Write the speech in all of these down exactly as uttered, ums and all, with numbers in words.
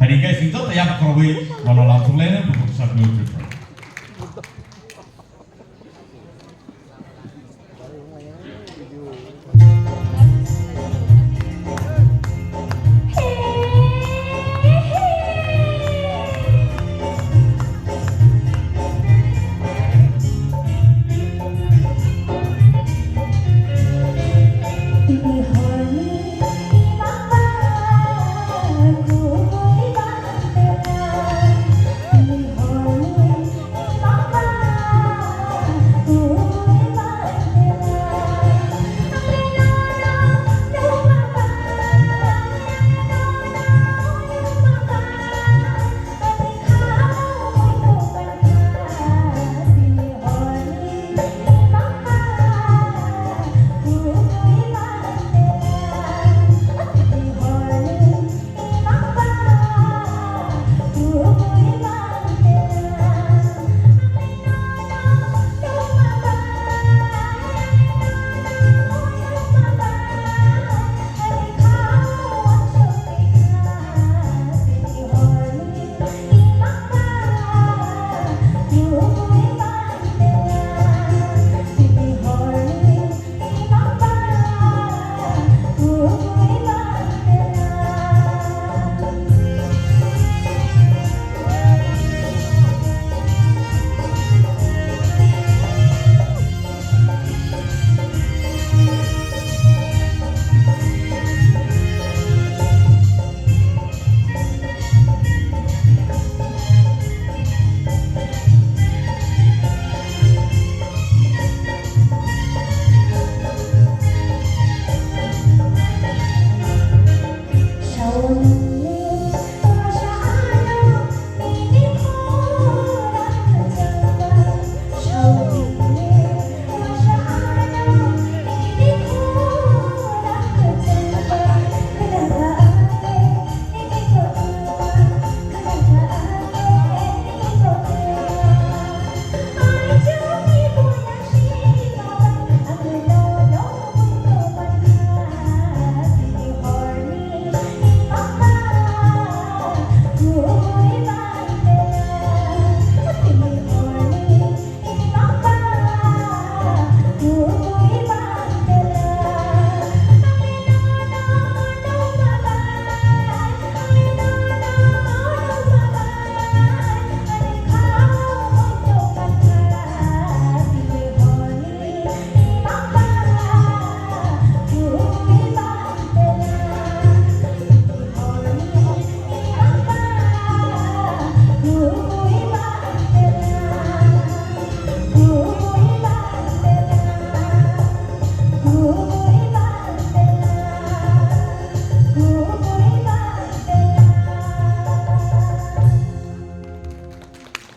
Hingke sing joto yak khorogwi bono lamsok lainai bukhuk sak nwi Tripura.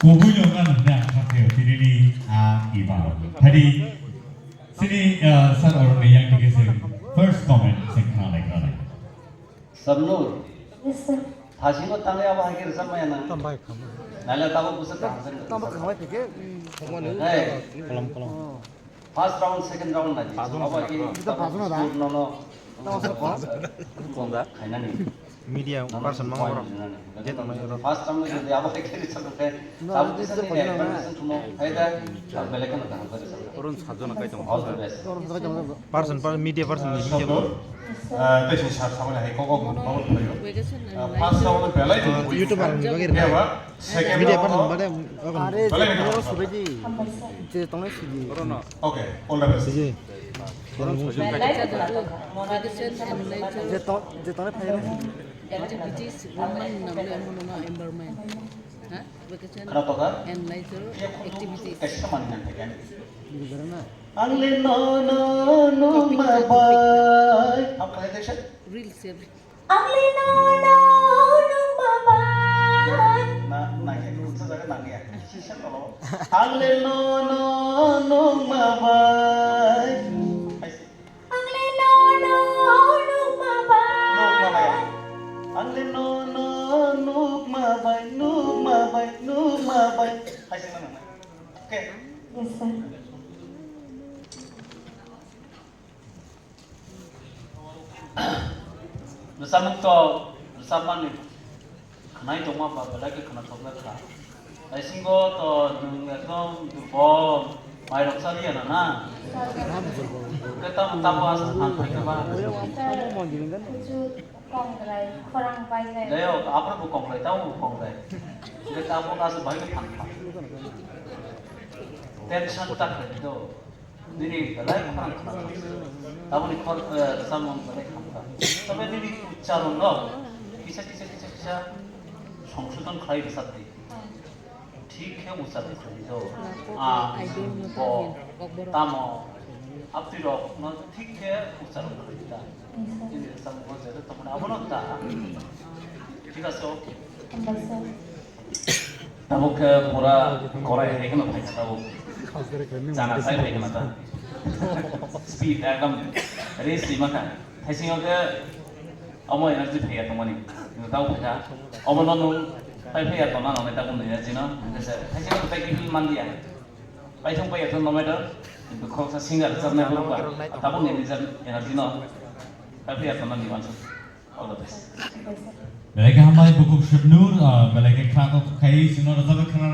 Kubui no nang nang kha khe tini ni a iba. Tadi sini, uh, sir, oroni yang dikhe se first comment se khna lai khna lai. Sabnur. Yes, sir. Thasingo tangwi abo hai khe rwchapmaya na. Tam bai kham. Naila tabuk bwswk kaham se rwchapmaya. Tam bai kham bai phike. Hey. Kolam, kolam. First round, second round na di. Abo hai khe. Ita pajuna da. Sur no no. Tam sir ko. Konda. Khainani. Media person mang oro. Jet mai oro. First round ni abo hai khe rwchapmaya. Tabuk bwswk ni explanation thuno. Hai da. Belai kheno kaham se rwchapmaya. Orun sajona kai tong. All the best. Person, person, media person ni media. Ah, tei sini sir samani hai kok kok bubuk khlai o. Ah, first round ni belai ni bui. YouTuber ni bagwi rwna. Second round person bade. Are belai ni je tongnai suji. Okay, all the best. Suji. Je tong, je tongnai phai. Activities, women namle mono environment. Ha? Vacation and leisure activities. Ang le no no no ma bai. How can I say? Reels every. Ang le no no no ma bai. Na na ya, sa sa na ya. Si sa ko. Ang le no no no ma bai. Ang le no no nukma bai. Nukma bai. Ang le no no nukma bai, nukma bai, nukma bai. Hai sing nang. Okay. Yes, sir. Rwchapmung to rwchapmani. Nai tongma ba belai khe khwnathok le kha. Naisingo to nwng ekdom durbol, mairok chaliya na na. Khe tamo tamo asa phan phaikha ba. Sir, kuchu kongrai, khorang pai jai. Jayo, aphuru bo kongrai, tamo bo kongrai. Khe tamo asa bai khe phan phan. Tension ta khlai do. Nini belai khorang khorang. Taboni khor, eh, samung belai khorang. Tabe nini uchcharon no kisa kisa kisa kisa songsodon khlai bwsat di. Thik khe uchcharon khlai do. A, bo, tamo, aptirok no thik khe uchcharon khlai da. Nini samung bo jere tongmani abono da. Thik ase, okay. Tabuk khe pura korai hai kheno phaikha tabuk. Chana sai phaikha na ta. Speed ekdom race rima kha. Thaisingo khe omo energy phaiya tongmani. Kintu tabuk phaikha. Omo no nwng tai phaiya tongna nonai tabuk nwng energy no. Thaisingo tai kiphil manliya. Paithung paiya thung no matter. Kintu khoroksa singer rwchapnai borok ba tabuk ni energy, energy no tai phaiya tongna ni uansuk. All the best. Belai khe hambai bukhuk Shibnur, ah, belai khe khwnathok khai chwngno rwchapwi khwna